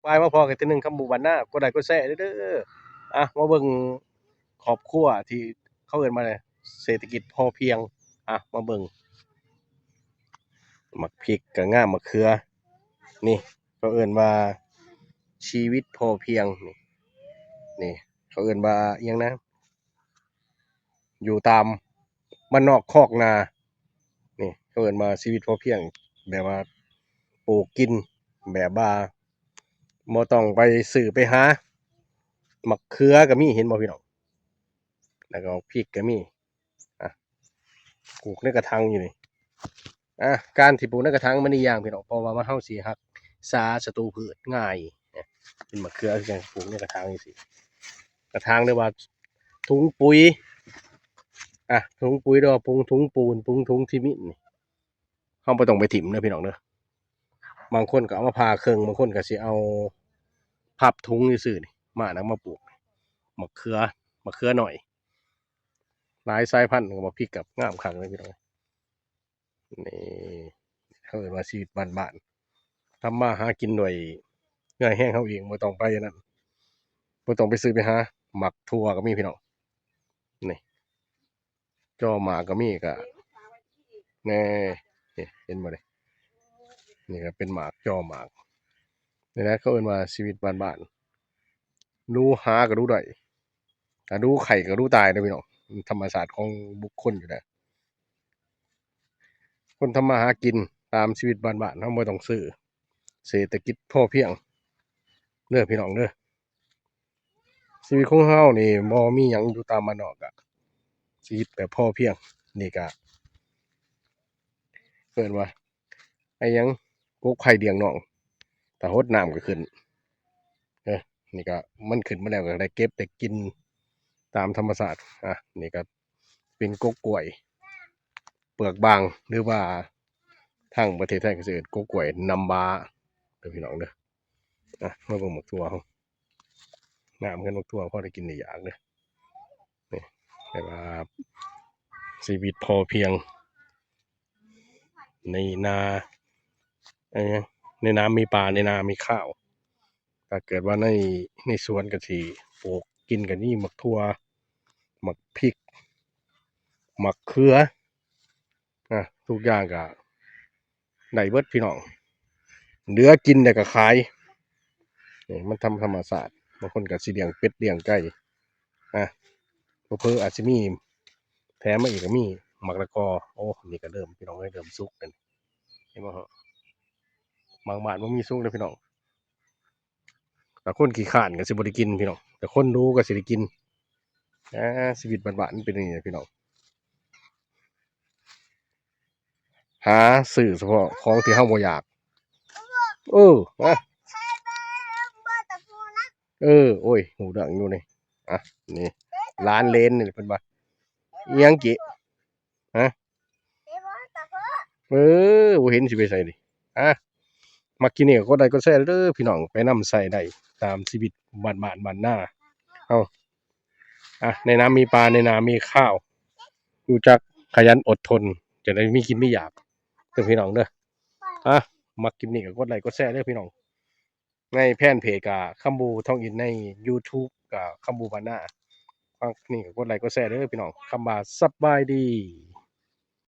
ບາຍ ມາພໍ້ກັນເທື່ອໜຶ່ງກັບໝູ່ບ້ານນາ ກົດໄລ້ກົດແຊເດີ້. ອ່ະ ມາເບິ່ງຄອບຄົວທີ່ເຂົາເອີ້ນວ່າເສດຖະກິດພໍພຽງ. ອ່ະ ມາເບິ່ງ ໝາກພິກກໍງາມ ໝາກເຂືອ ນີ້ ເຂົາເອີ້ນວ່າຊີວິດພໍພຽງ ນີ້ ນີ້ ເຂົາເອີ້ນວ່າອີ່ຫຍັງນະ ຢູ່ຕາມບ້ານນອກຄອກນາ ນີ້ ເຂົາເອີ້ນວ່າຊີວິດພໍພຽງ ແບບວ່າປູກກິນ ແບບວ່າບໍ່ຕ້ອງໄປຊື້ໄປຫາ. ໝາກເຂືອກໍມີ ເຫັນບໍ່ພີ່ນ້ອງ? ແລ້ວກໍໝາກພິກກໍມີ ອ່ະ ປູກໃນກະຖາງຢູ່ນີ້. ອ່ະ ການທີ່ປູກໃນກະຖາງມັນດີຢ່າງພີ່ນ້ອງ ເພາະວ່າມັນ ເຮົາຊິຮັກສາສັດຕູພືດງ່າຍ. ເປັນໝາກເຂືອຄືກັນ ປູກໃນກະຖາງຈັ່ງຊີ້ ກະຖາງ ຫຼືວ່າຖົງປຸຍ ອ່ະ ຖົງປຸຍ ຫຼືວ່າປຸງ ຖົງປູນ ປຸງ ຖົງຊີເມັນນີ້ ເຮົາບໍ່ຕ້ອງໄປຖິ້ມເດີພີ່ນ້ອງເດີ. ບາງຄົນກໍເອົາມາຜ່າເຄິ່ງ ບາງຄົນກໍຊິເອົາພັບຖົງຊື່ໆ ນີ້ ມານຳມາປູກ. ໝາກເຂືອ ໝາກເຂືອນ້ອຍ ຫຼາຍສາຍພັນ ໝາກພິກກໍງາມຄັກເລີຍພີ່ນ້ອງ. ນີ້ ເຂົາເອີ້ນວ່າຊີວິດບ້ານໆ ທຳມາຫາກິນດ້ວຍເຫື່ອແຮງເຮົາເອງ ບໍ່ຕ້ອງໄປອັນນັ້ນ ບໍ່ຕ້ອງໄປຊື້ໄປຫາ. ໝາກຖົ່ວກໍມີພີ່ນ້ອງ ນີ້ ຈໍໝາກກໍມີ ກະ ແນ່ ນີ້ ເຫັນບໍ່ນີ້? ນີ້ກໍເປັນໝາກຈໍໝາກ ນີ້ແຫຼະ ເຂົາເອີ້ນວ່າຊີວິດບ້ານໆ ດູຫາກໍດູໄດ້ ຖ້າດູໄຂ້ກໍດູຕາຍເດີພີ່ນ້ອງ. ມັນທຳມະຊາດຂອງບຸກຄົນຢູ່ແລ້ວ ຄົນທຳມາຫາກິນຕາມຊີວິດບ້ານໆ ເຮົາບໍ່ຕ້ອງຊື້ ເສດຖະກິດພໍພຽງເດີພີ່ນ້ອງເດີ. ຊີວິດຂອງເຮົານີ້ບໍ່ມີຫຍັງ ຢູ່ຕາມບ້ານນອກ ກະຊີວິດແບບພໍພຽງ. ນີ້ກະເອີ້ນວ່າ ໄອ້ຫຍັງ ກົກໄຂ່ດຽງໜອງ ຖ້າຫົດນ້ຳກໍຂຶ້ນ. ເອີ ນີ້ກໍມັນຂຶ້ນມາແລ້ວກໍໄດ້ເກັບໄດ້ກິນຕາມທຳມະຊາດ. ອ່ະ ນີ້ກໍເປັນກົກກ້ວຍເປືອກບາງ ຫຼືວ່າທາງປະເທດໄທກໍຊິເອີ້ນກົກກ້ວຍນ້ຳວ້າເດີພີ່ນ້ອງເດີ. ອ່ະ ມາເບິ່ງໝາກຖົ່ວເຮົາ ງາມຄືໝາກຖົ່ວ ພໍໄດ້ກິນໄດ້ຢາກເດີ. ນີ້ ແຕ່ວ່າຊີວິດພໍພຽງ ໃນນາ ເອີ ໃນນາມີປາ ໃນນາມີຂ້າວ. ຖ້າເກີດວ່າໃນ ໃນສວນກໍຊິປູກກິນ ກໍມີໝາກຖົ່ວ ໝາກພິກ ໝາກເຂືອ ອ່າ ທຸກຢ່າງກໍໄດ້ເບິດພີ່ນ້ອງ ເຫຼືອກິນແລ້ວກໍຂາຍ. ນີ້ມັນທຳ ທຳມະຊາດ ບາງຄົນກໍຊິລ້ຽງເປັດລ້ຽງໄກ່ ອ່າ ເຜີໆອາດຊິມີແຖມມາອີກກໍມີ. ໝາກລະກໍ ໂອ້ ນີ້ກໍເລີ່ມ ພີ່ນ້ອງເອີຍ ເລີ່ມສຸກແລ້ວນີ້ ເຫັນບໍ່? ບາງບ້ານບໍ່ມີສຸກເດີພີ່ນ້ອງ. ຖ້າຄົນຂີ້ຄ້ານກໍຊິບໍ່ໄດ້ກິນພີ່ນ້ອງ ແຕ່ຄົນດູກໍຊິໄດ້ກິນ. ອ່າ ຊີວິດບ້ານໆມັນເປັນຢ່າງນີ້ແຫຼະພີ່ນ້ອງ ຫາຊື້ສະເພາະຂອງທີ່ເຮົາບໍ່ຢາກ. ເອີ ມາ ເອີ ໂອ້ຍ ຮູ້ເລື່ອງຢູ່ນີ້. ອ່ະ ນີ້ຫຼານເລນນີ້ເພິ່ນວ່າ ອີ່ຫຍັງເກະ? ຮະ? ເອີ ບໍ່ເຫັນຊິໄປໃສນີ້. ອ່ະ ມັກຄລິບນີ້ກໍກົດໄລ້ກົດແຊເດີພີ່ນ້ອງ ໄປນຳໃຊ້ໄດ້ຕາມຊີວິດບ້ານໆ ບ້ານນາເຮົາ. ອ່ະ ໃນນາມີປາ ໃນນາມີຂ້າວ ຮູ້ຈັກຂະຫຍັນອົດທົນ ຈະໄດ້ມີກິນມີຢາກເດີພີ່ນ້ອງເດີ. ອ່ະ ມັກຄລິບນີ້ກໍກົດໄລ້ກົດແຊເດີພີ່ນ້ອງ. ໃນແຟນເພຈກະຄຳບູທອງອິນ ໃນຢູທູບກະຄຳບູບ້ານນາ. ມັກນີ້ກໍກົດໄລ້ກົດແຊເດີພີ່ນ້ອງ. ຄຳວ່າສະບາຍດີ.